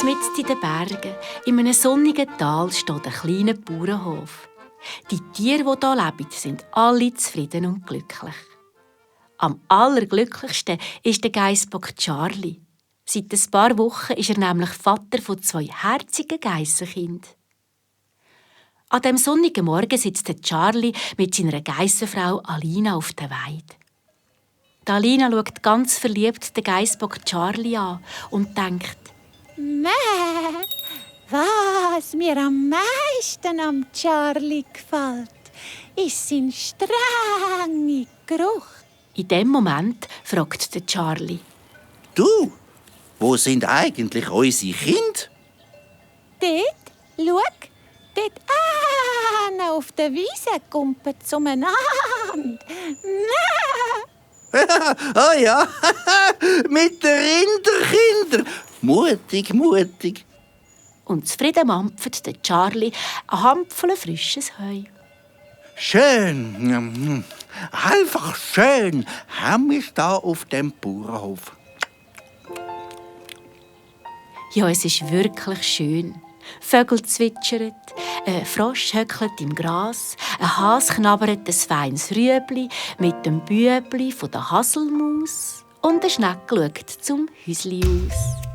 Mitten in den Bergen, in einem sonnigen Tal, steht ein kleiner Bauernhof. Die Tiere, die hier leben, sind alle zufrieden und glücklich. Am allerglücklichsten ist der Geissbock Charlie. Seit ein paar Wochen ist er nämlich Vater von 2 herzigen Geissenkindern. An diesem sonnigen Morgen sitzt der Charlie mit seiner Geissenfrau Alina auf der Weide. Die Alina schaut ganz verliebt den Geissbock Charlie an und denkt: Mäh, was mir am meisten am Charlie gefällt, ist sein strenger Geruch. In dem Moment fragt der Charlie: Du, wo sind eigentlich unsere Kinder? Dort, schau, dort auf der Wiese kumpeln zueinander. Ah ja, mit den Rinderkindern. Mutig, mutig. Und zufrieden mampft der Charlie eine Handvoll frisches Heu. Schön, einfach schön, haben wir es da auf dem Bauernhof. Ja, es ist wirklich schön. Vögel zwitschern, ein Frosch höckelt im Gras, ein Hase knabbert ein feines Rüebli mit dem Bübli von der Haselmaus und ein Schneck schaut zum Häusli aus.